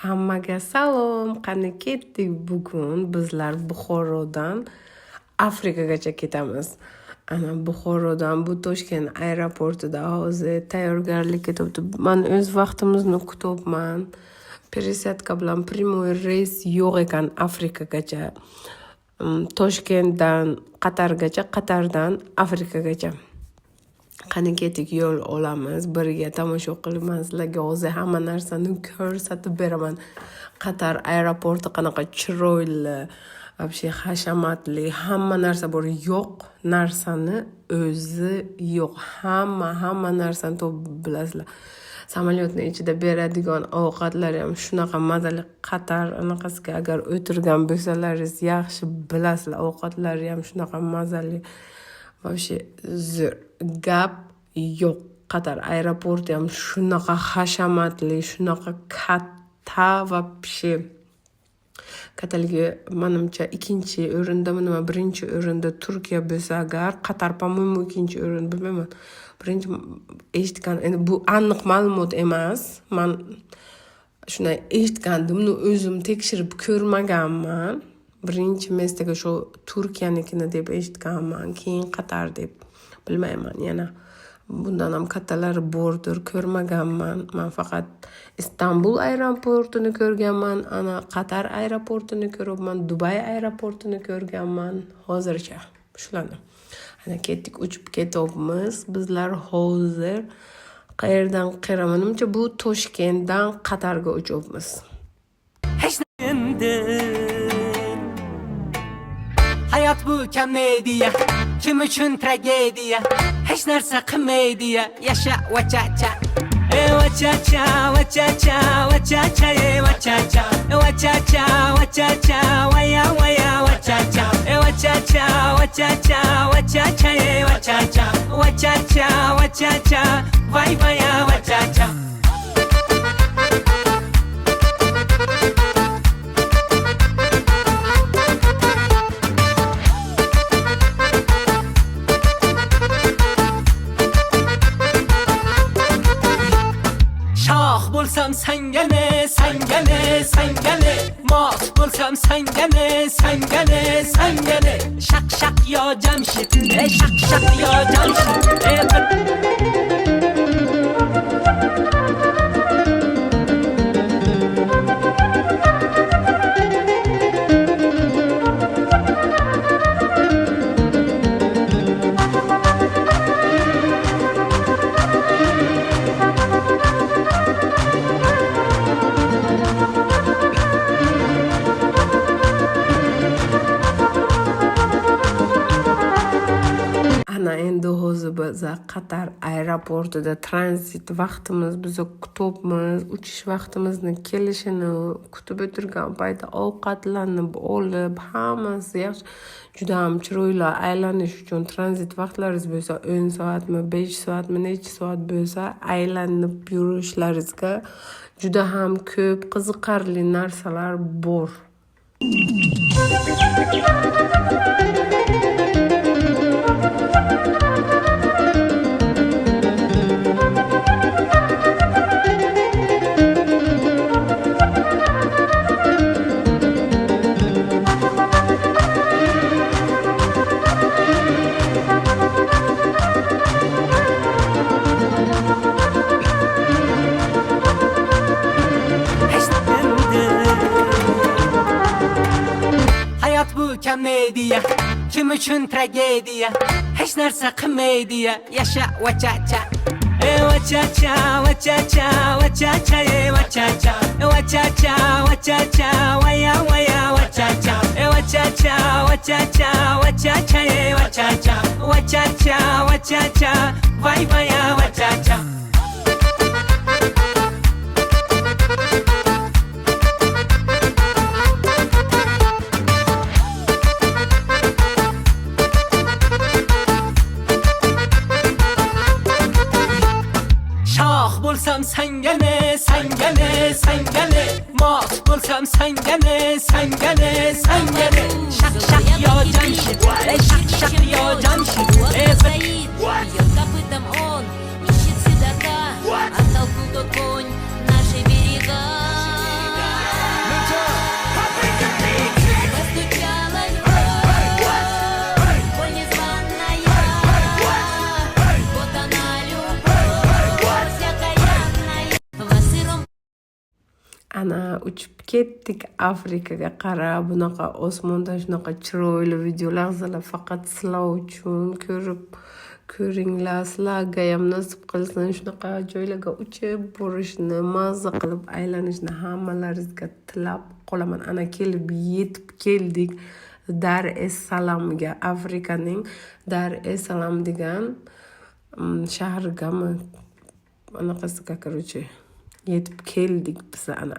Hammaga salom. Qani ketdik, bugun bizlar Buxorodan Afrikagacha ketamiz. Ana Buxorodan bu Toshkent aeroportida hozir tayyorgarlik ketyapti. Man o'z vaqtimizni kutyapman. Пересадка bilan прямой reys yo'q ekan Afrikagacha. Toshkentdan Qatargacha, Qatardan Afrikagacha. Qani ketdik, yo'l olamiz, birga tomosha qilib, man sizlarga hozir hamma narsani ko'rsatib beraman. Qatar aeroporti qanaqa chiroyli, вообще hashamatli, hamma narsa bor, yo'q narsani o'zi yo'q. Hamma narsani topib bilasizlar. Samolyotni ichida beradigan ovqatlar ham shunaqa mazali. Qatar anaqasiga agar o'tirgan bo'lsalaringiz, yaxshi bilasizlar, ovqatlari ham shunaqa mazali. Вообще zo'r, gap yo'q. Qatar aeroporti ham shunaqa hashamatli, shunaqa katta, вообще kattaligi manimcha ikkinchi o'rindami nima, birinchi o'rinda Turkiya bo'lsa agar, Qatar, по-моему, ikkinchi o'rin, bilmayman. Birinchi eshitgan, endi bu aniq ma'lumot emas. Man shunday eshitgandim, но o'zim tekshirib ko'rmaganman. Birinchi место ga shu Turkiyanikini deb eshitganman, keyin Qatar deb. Bilmayman, yana bundan ham kattalari bordir, ko'rmaganman. Man faqat Istanbul aeroportini ko'rganman, ana Qatar aeroportini ko'ryapman, Dubay aeroportini ko'rganman. Hozircha shularni. Ana ketdik, uchib ketyapmiz. Bizlar hozir qayerdan qayerga? Manimcha, bu Toshkentdan Qatarga uchyapmiz. Hech endi hayot bu komediya, kim uchun tragediya, hech narsa qilmaydiya, yasha vachacha, e vachacha, vachacha, vachacha, e vachacha, e vachacha, vachacha, vaya vaya vachacha, e vachacha, vachacha, vachacha, e vachacha, vachacha, vachacha, vay vaya vachacha. Shoh bo'lsam sanga ne, sanga ne, sanga ne, mot bo'lsam sanga ne, sanga ne, sanga ne, shaq shaq yo Jamshid, e shaq shaq yo Jamshid, e Ana endi hozir biza Qatar aeroportida tranzit vaqtimiz, biza kutyapmiz uchish vaqtimizni kelishini. Kutib o'tirgan paytda ovqatlanib olib, hammasi yaxshi, juda ham chiroyli. Aylanish uchun tranzit vaqtlaringiz bo'lsa, 10 soatmi, 5 soatmi, necha soat bo'lsa, aylanib yurishlaringizga juda ham ko'p qiziqarli narsalar bor. Hech endi hayot bu komediya, kim uchun tragediya, hech narsa qilmaydiya, yasha vachacha, e vachacha, vachacha, vachacha, e vachacha, e vachacha, vachacha, vaya vaya vachacha, e vachacha, vachacha, vachacha, e vachacha, vachacha, vachacha, vay vaya vachacha. Shoh bo'lsam sanga ne, sanga ne, sanga ne, mot bo'lsam sanga ne, sanga ne, sanga ne, shaq shaq yo Jamshid, ey shaq shaq yo Jamshid, ey Стоит, бьет копытом он, ищет седока, оттолкнул тот конь наши берега. Ana uchib ketdik Afrikaga qarab. Bunaqa osmondan shunaqa chiroyli videolar sizlar faqat sizlar uchun ko'rib ko'ringlar. Sizlarga ham nasib qilsin shunaqa joylarga uchib borishni, mazza qilib aylanishni hammalaringizga tilab qolaman. Ana kelib yetib keldik Dar es Salamga, Afrikaning Dar es Salam degan shahrigami, anaqasiga, короче, yetib keldik biz. Ana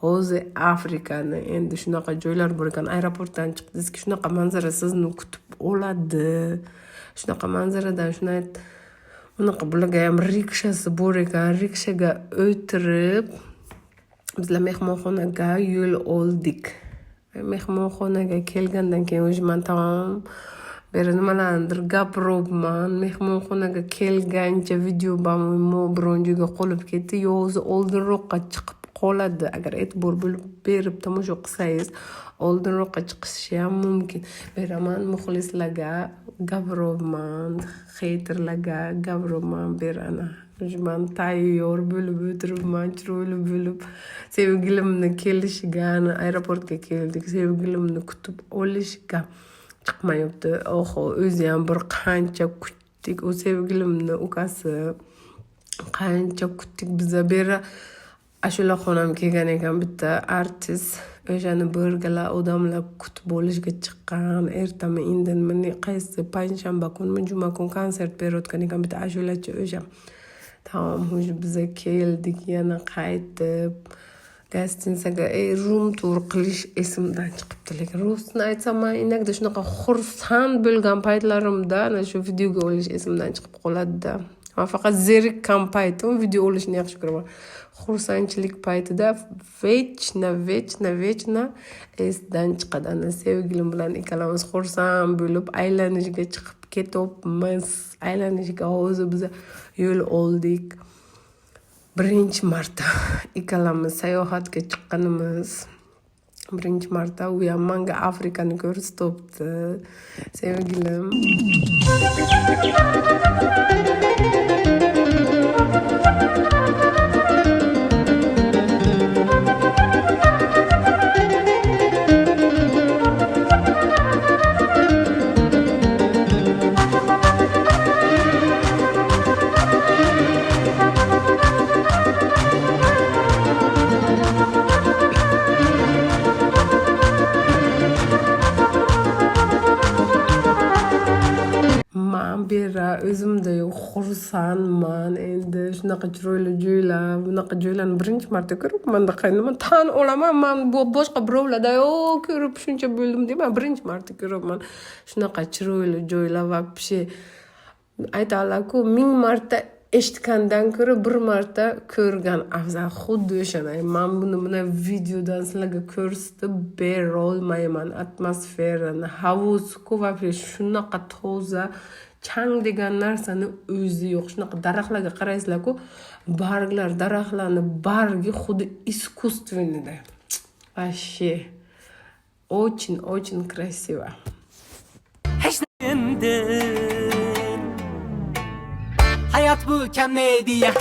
hozir Afrikani endi shunaqa joylar bor ekan. Aeroportdan chiqdingizki, shunaqa manzara sizni kutib oladi. Shunaqa manzaradan shunday bunaqa bularga ham rikshasi bor ekan. Rikshaga o'tirib bizlar mehmonxonaga yo'l oldik. Mehmonxonaga kelgandan keyin уже man tamom beri nimalarnidir gapiryapman. Mehmonxonaga kelgancha video biron joyga qolib ketdi yo o'zi oldinroqqa chiqib qoladi. Agar e'tibor bo'lib berib tomosha qilsangiz, oldinroqqa chiqishi ham mumkin. Beraman muxlislarga gapiryapman, xeyterlarga gapiryapman. Berana man tayyor bo'lib o'tiribman, chiroyli bo'lib sevgilimni kelishiga. Aeroportga keldik sevgilimni kutib olishga, chiqmayapti. Oho, o'zi ham bir qancha kutdik. U sevgilimni ukasi. Qancha kutdik biza. Beri Ashulaxon kelgan ekan, bitta artist. O'shani birgala odamlar kutib olishga chiqqan. Ertami indinmi, qaysi payshanba kunmi, juma kun konsert berayotgan ekan bitta ashulachi o'sha. Tamom, уже biza keldik yana qaytib гостиница ga. Room tour qilish esimdan chiqibdi, lekin rostini aytsam, man иногда shunaqa xursand bo'lgan paytlarimda ana shu videoga olish esimdan chiqib qoladida. Man faqat zerikkan paytim video olishni yaxshi ko'raman. Xursandchilik paytida вечно, вечно, вечно esdan chiqadi. Ana sevgilim bilan ikkalamiz xursand bo'lib aylanishga chiqib ketyapmiz. Aylanishga hozir biza yo'l oldik. Birinchi marta ikkalamiz sayohatga chiqqanimiz, birinchi marta. U ham manga Afrikani ko'rsatyapti sevgilim. Man bera o'zimda yo'q xursandman. Endi shunaqa chiroyli joylar, bunaqa joylarni birinchi marta ko'ryapman. Nima tan olaman, man bu boshqa birovlarda ko'rib shuncha bo'ldim deyman, birinchi marta ko'ryapman shunaqa chiroyli joylar. Вообще aytadilarku, 1000 marta eshitgandan ko'ra bir marta ko'rgan afzal. Xuddi o'shanday. Man buni buni videodan sizlarga ko'rsatib berolmayman atmosferani. Havosiku вообще shunaqa toza, chang degan narsani o'zi yo'q. Shunaqa daraxtlarga qaraysizlarku, barglar, daraxtlarni bargi xuddi искусственный day. Вообще очень, очень красиво. Hech hayot bu komediya,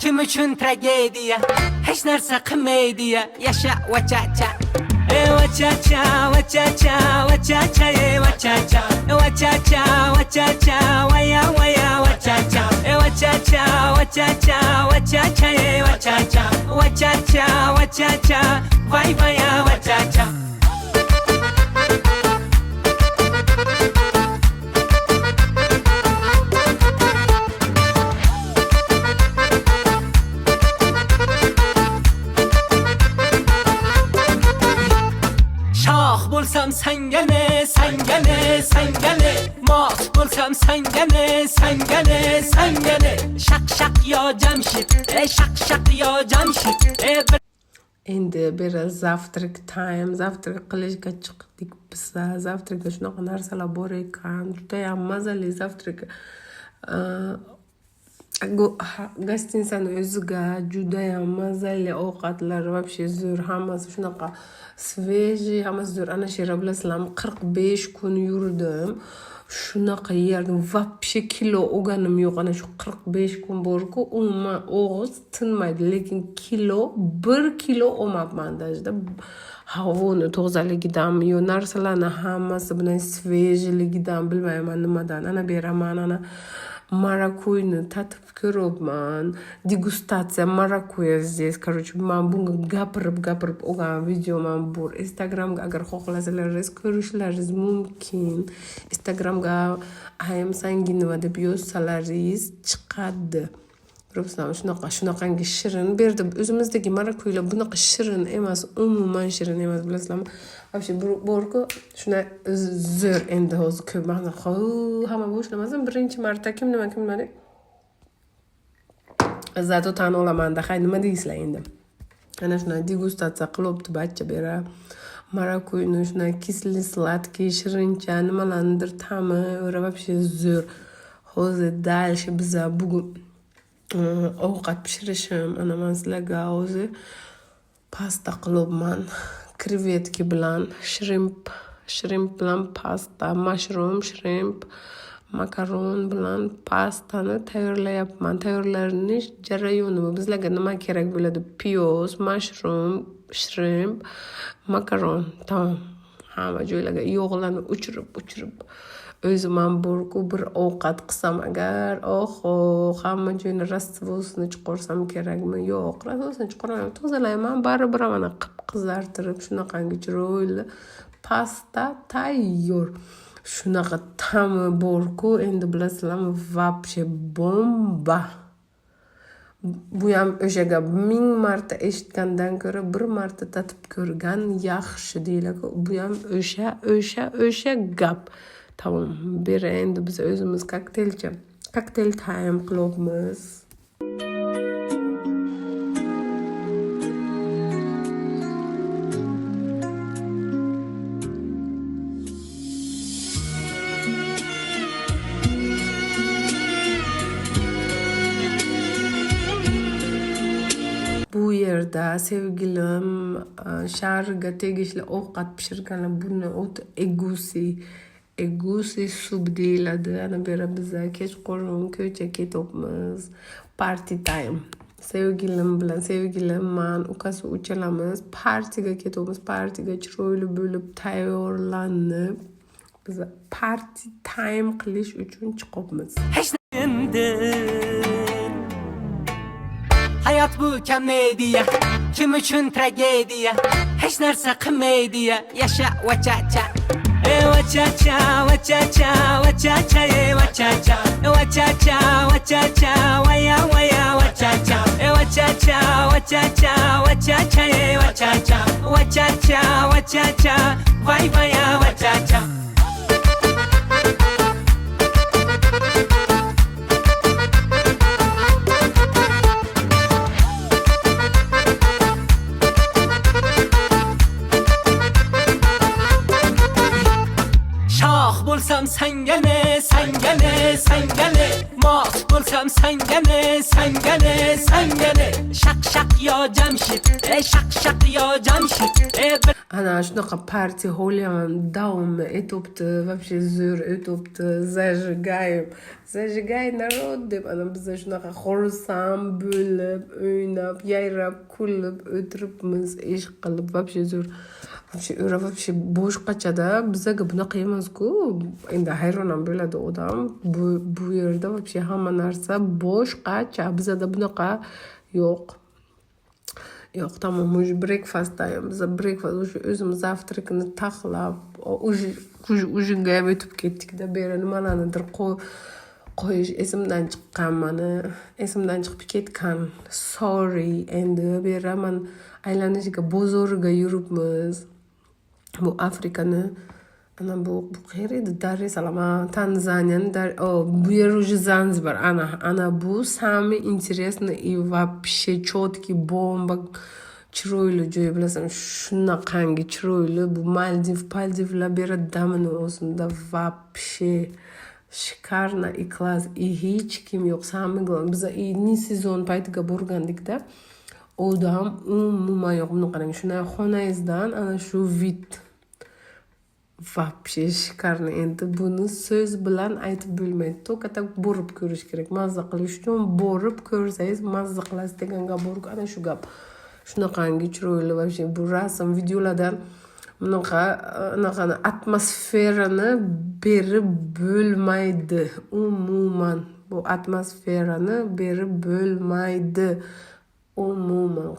kim uchun tragediya, hech narsa qilmaydiya. Yasha vachacha, e vachacha, vachacha, vachacha, e vachacha, vachacha, vachacha, vaya vaya vachacha, e vachacha, vachacha, vachacha, e vachacha, vachacha, vachacha, vay vaya vachacha. Shoh bo'lsam sangane, sangane, sangane, mot bo'lsam sangane, sangane, sangane, shaq shaq yo Jamshid, e shaq shaq yo Jamshid, e. Endi beri завтрак time, завтрак qilishga chiqdik biza. Завтрак da shunaqa narsalar bor ekan, judayam mazali завтрак. Гостиница ni o'ziga judayam mazali ovqatlar, вообще zo'r, hammasi shunaqa свежий, hammasi zo'r. Ana shera, bilasizlarmi, 45 kun yurdim. Shunaqa yerdim, вообще kilo olganim yo'q. Ana shu 45 kun borku, umuman og'iz tinmaydi, lekin kilo, 1 kilo olmabman даже. Havoni tozaligidanmi yo narsalarni hammasi bilan свежий ligidan, bilmayman nimadan. Ana beraman, ana marakuyni tatib ko'ryapman. Degustatsiya marakuya здесь. Короче, man bunga gapirib gapirib olgan videom ham bor Instagramga, agar xohlasalaringiz ko'rishlaringiz mumkin. Instagramga Ayam Sanginova deb yozsalaringiz chiqadi. Ko'ribsizlarmi, shunaqa, shunaqangi shirin bu yerda. O'zimizdagi marakuylar bunaqa shirin emas, umuman shirin emas, bilasizlarmi? Вообще borku, shunday zo'r. Endi hozir ko'p mana hamma boshlamasin birinchi marta, kim nima, kim nima deb, зато tan olamanda. Hay, nima deysizlar endi? Ana shunday degustatsiya qilibdi bachcha bera marakuyni, shunday кислый, сладкий, shirincha, nimalarnidir ta'mi вообще zo'r. Hozir дальше biza bugun ovqat pishirishim. Ana man sizlarga hozir pasta qilyapman, krevetka bilan, shrimp, shrimp bilan pasta, mushroom, shrimp, makaron bilan pastani tayyorlayapman. Tayyorlanish jarayoni: bizlarga nima kerak bo'ladi? Piyoz, mushroom, shrimp, makaron, tamom. Hamma joylarga yog'larni uchirib uchirib, o'zim ham borku, bir ovqat qilsam agar, oho, hamma joyni раствор sini chiqarsam kerakmi? Yo'q, раствор sini chiqarmayman, tozalayman baribir. Mana qip qizartirib, shunaqangi chiroyli pasta tayyor. Shunaqa ta'mi borku, endi bilasizlarmi, вообще bomba. Bu ham o'sha gap, ming marta eshitgandan ko'ra bir marta tatib ko'rgan yaxshi deyiladi. Bu ham o'sha gap. Tamom, beri endi biz o'zimiz kokteylcha, cocktail time qilyapmiz. Bu yerda sevgilim shariga tegishli ovqat pishirganlar. Buni egusi, egusi sup deyiladi. Ana bu yerda biza kechqurun ko'cha ketyapmiz, party time sevgilim bilan. Sevgilim, man, ukasi, uchalamiz partiga ketyapmiz. Partiga chiroyli bo'lib tayyorlanib, biz party time qilish uchun chiqyapmiz. Hech endi hayot bu komediya, kim uchun tragediya, hech narsa qilmaydi, yasha vachacha, e vachacha, vachacha, vachacha, e vachacha, vachacha, vachacha, vaya vaya vachacha, e vachacha, vachacha, vachacha, e vachacha, vachacha, vachacha, vay vaya vachacha. Shoh bo'lsam sangane, sangane, sangane, mot bo'lsam sangane, sangane, sangane, shaq shaq yo Jamshid, e shaq shaq yo Jamshid, e bir Ana shunaqa party ham davom etyapti, вообще zo'r o'tyapti. Зажигаем, зажигай, народ, deb ana biza shunaqa xursand bo'lib, o'ynab, yayrab, kulib o'tiribmiz, ish qilib, вообще zo'r. Вообще ura, вообще boshqachada, bizaga bunaqa emasku. Endi hayron ham bo'ladi odam, bu yerda вообще hamma narsa boshqacha, bizada bunaqa yo'q. Yo'q, tamom, уже breakfast time. Biza breakfast, уже o'zimiz завтрак ini taxlab, уже ужин ga ham o'tib ketdikda. Bu yerga nimalarnidir qo'yish esimdan chiqqan, mani esimdan chiqib ketgan, sorry. Endi bu yerda man aylanishga, bozoriga yuribmiz. Bu Afrikani, ana bu qayerda edi? Dar es Salom, Tanzaniyani Dar, bu yer уже Zanzibar. Ana bu самый интересный и вообще четкий, bomba chiroyli joy, bilasan, shunaqangi chiroyli. Bu Maldiv Paldivlar bu yerda damini o'zida вообще шикарно и класс, и hech kim yo'q. Самый главный, biza и не сезон paytiga borgandikda, odam umuman yo'q. Buni qarang, shunday xonangizdan ana shu вид. Вообще шикарно. Endi buni so'z bilan aytib bo'lmaydi, только так borib ko'rish kerak. Mazza qilish uchun borib ko'rsangiz, mazza qilasiz degan gap borku, ana shu gap. Shunaqangi chiroyli вообще. Bu rasm, videolardan bunaqa anaqani, atmosferani berib bo'lmaydi umuman. Bu atmosferani berib bo'lmaydi umuman.